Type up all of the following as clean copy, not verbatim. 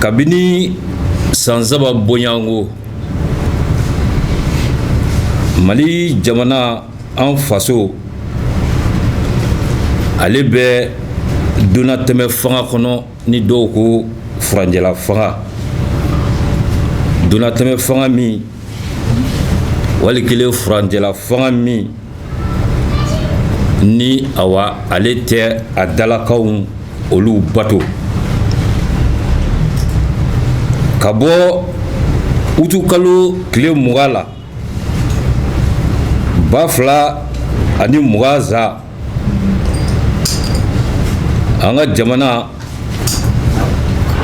Kabini san 3 bɔɲɔgɔnko, Mali jamana, an faso, ale bɛ donnatɛmɛ fanga kɔnɔ, ni dɔw ko furancɛla fanga, donnatɛmɛ fanga min, wali kelen furancɛla fanga min ni awa ale tɛ a dalakanw olu bato. Ka bɔ utukalo tile 20 la 2020 za, an ka jamana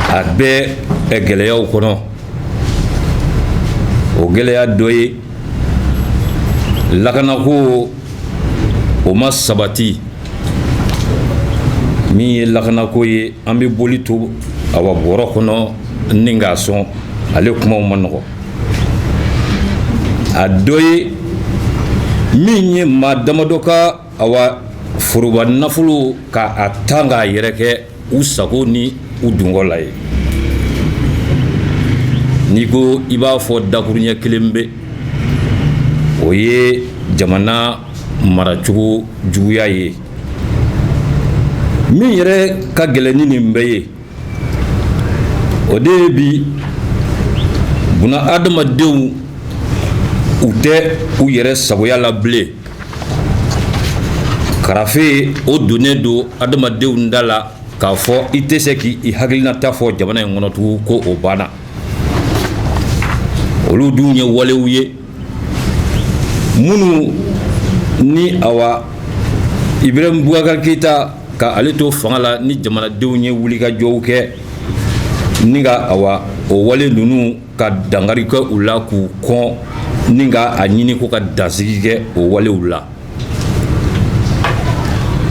a bɛ gɛlɛyaw kɔnɔ. O gɛlɛya dɔ ye lakanako, o ma sabati. Min ye lakanako ye, an bɛ boli to awa bɔrɔ kɔnɔ ni k'a sɔn, ale kumaw ma nɔgɔ. A dɔ ye min ye, maa damadɔ ka awa foroba nafolo ka a tan k'a yɛrɛ kɛ u sago ni u dungɔ la ye. N'i ko i b'a fɔ dakuruɲɛ kelen bɛ, o ye jamana maracogo juguya ye. Min yɛrɛ ka gɛlɛn ni nin bɛɛ ye, o de ye bi buna adamadenw u tɛ u yɛrɛ sagoya la bilen. Karafe o donnen don adamadenw da la k'a fɔ i tɛ se k'i hakilinata fɔ jamana in kɔnɔ tugun, ko o banna. Olu dun ye walew ye minnu ni awa Ibrahim Boubacar Keita ka ale to fanga la, ni jamanadenw ye wulikajɔw kɛ ni ka awa o wale ninnu ka dankari kɛ u la, k'u kɔn ni ka a ɲini ko ka dansigi kɛ o walew la.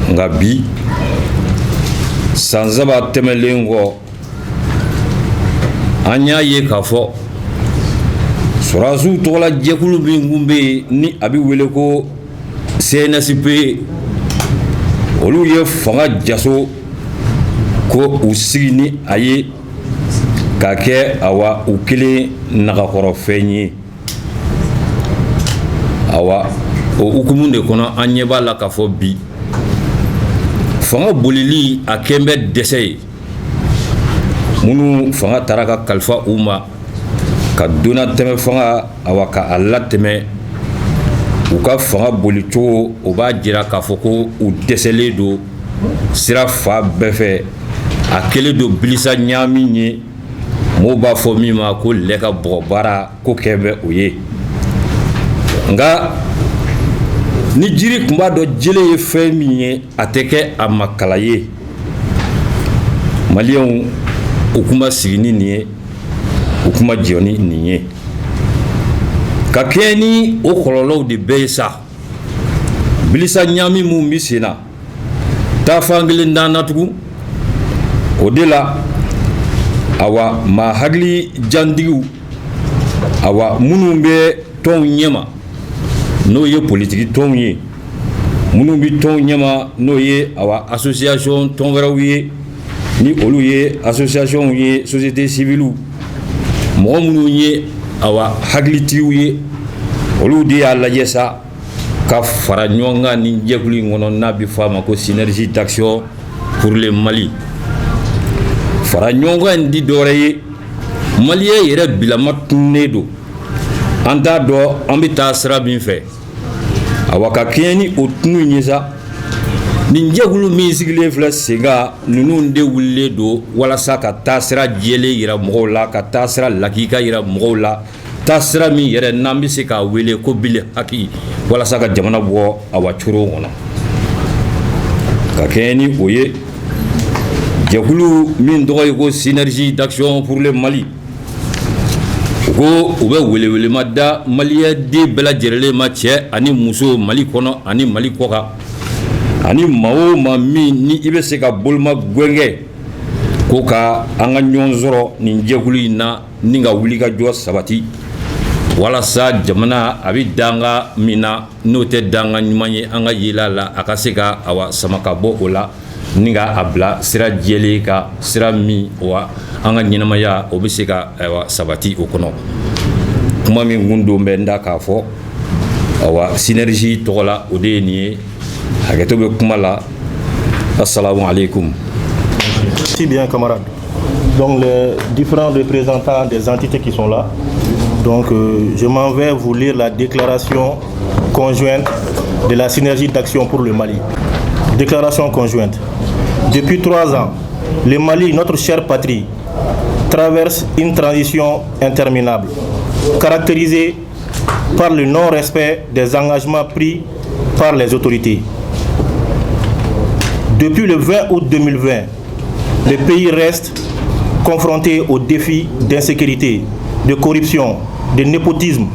Nka bi, san 3 tɛmɛlen kɔ, an y'a ye k'a fɔ sɔrɔdasiw tɔgɔla jɛkulu min kun bɛ yen ni a bɛ wele ko CNSP, olu ye fanga jaso ko u sigi ni a ye ka kɛ awa u kelen nagakɔrɔfɛn ye. Awa o hukumu de kɔnɔ, an ɲɛ b'a la k'a fɔ bi fanga bolili a kɛn bɛ dɛsɛ ye. Minnu fanga taara ka kalifa u ma ka donnatɛmɛ fanga awa ka a latɛmɛ, u ka fanga bolicogo o b'a jira k'a fɔ ko u dɛsɛlen don sira fan bɛɛ fɛ. A kɛlen don bilisa ɲaami ye, mɔgɔw b'a fɔ min ma ko lɛ ka bɔgɔ baara, ko kɛ bɛ o ye. Nka ni jiri tun b'a dɔn jele ye fɛn min ye, a tɛ kɛ a ma kala ye. Maliyɛnw, u kun ma sigi ni nin ye, u kun ma jɔ ni nin ye. Ka kɛɲɛ ni o kɔlɔlɔw de bɛɛ ye sa, bilisa ɲaami minnu bɛ sen na, taafan kelen t'an na tugun. O de la awa maa hakili jantigiw, awa minnu bɛ tɔnw ɲɛma, n'o ye politiki tɔnw ye, minnu bɛ tɔnw ɲɛma, n'o ye awa association tɔn wɛrɛw ye, ni olu ye association ye, société civile, mɔgɔ minnu ye awa hakilitigiw ye, olu de y'a lajɛ sa ka fara ɲɔgɔn kan ni jɛkulu in kɔnɔ n'a bɛ fɔ a ma ko Synergie d'action pour le Mali. Fara ɲɔgɔn kan in di dɔwɛrɛ ye, maliyɛn yɛrɛ bilama tununnen don, an t'a dɔn an bɛ taa sira min fɛ. Awa ka kɛɲɛ ni o tunu ye sa, nin jɛkulu min sigilen filɛ sen kan, ninnu de wulilen don walasa ka taa sira jɛlen yira mɔgɔw la, ka taa sira lakika yira mɔgɔw la, taa sira min yɛrɛ n'an bɛ se k'a wele ko bili haki, walasa ka jamana bɔ awa coron kɔnɔ. Ka kɛɲɛ ni o ye, jɛkulu min tɔgɔ ye ko Synergie d'action pour le Mali, u ko u bɛ welewelema da maliyɛn den bɛɛ lajɛlen ma, cɛ ani muso, Mali kɔnɔ ani Mali kɔkan, ani maa o maa min ni i bɛ se ka boloma gɛngɛ, ko ka an ka ɲɔgɔn sɔrɔ nin jɛkulu in na ni ka wulikajɔ sabati walasa jamana a bɛ danga min na, n'o tɛ danga ɲuman ye an ka yela la, a ka se ka awa sama ka bɔ o la. Ni ka a bila sira jɛlen ka sira min wa an ka ɲɛnamaya o bɛ se ka ayiwa sabati o kɔnɔ. Kuma min kun don bɛ n da k'a fɔ awa Synergie tɔgɔ la, o de ye nin ye. Hakɛto bɛ kuma la. Assalamu alaikum. Merci bien, camarades. Donc, les différents représentants des entités qui sont là. Donc, je m'en vais vous lire la déclaration conjointe de la Synergie d'action pour le Mali. Déclaration conjointe. Depuis 3 ans, le Mali, notre chère patrie, traverse une transition interminable, caractérisée par le non-respect des engagements pris par les autorités. Depuis le 20 août 2020, le pays reste confronté aux défis d'insécurité, de corruption, de népotisme,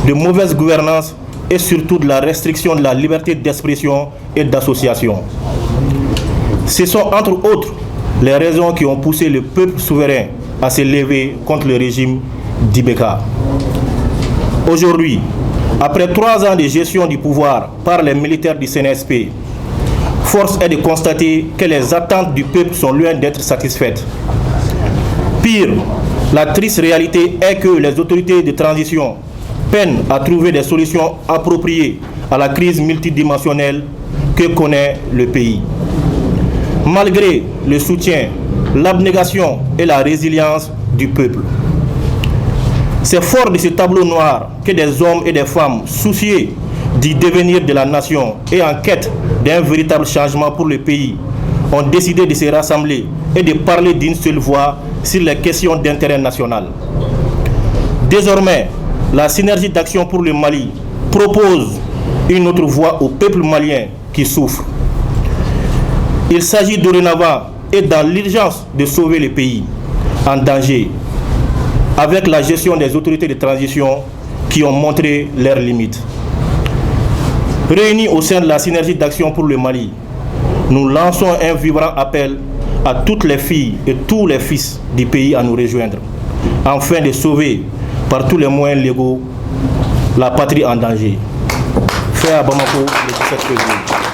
de mauvaise gouvernance et surtout de la restriction de la liberté d'expression et d'association. Ce sont entre autres les raisons qui ont poussé le peuple souverain à se lever contre le régime d'IBK. Aujourd'hui, après 3 ans de gestion du pouvoir par les militaires du CNSP, force est de constater que les attentes du peuple sont loin d'être satisfaites. Pire, la triste réalité est que les autorités de transition peinent à trouver des solutions appropriées à la crise multidimensionnelle que connaît le pays, malgré le soutien, l'abnégation et la résilience du peuple. C'est fort de ce tableau noir que des hommes et des femmes soucieux du devenir de la nation et en quête d'un véritable changement pour le pays ont décidé de se rassembler et de parler d'une seule voix sur les questions d'intérêt national. Désormais, la Synergie d'action pour le Mali propose une autre voie au peuple malien qui souffre. Il s'agit dorénavant et dans l'urgence de sauver le pays en danger avec la gestion des autorités de transition qui ont montré leurs limites. Réunis au sein de la Synergie d'action pour le Mali, nous lançons un vibrant appel à toutes les filles et tous les fils du pays à nous rejoindre, afin de sauver par tous les moyens légaux la patrie en danger. Fait à Bamako le 17 février.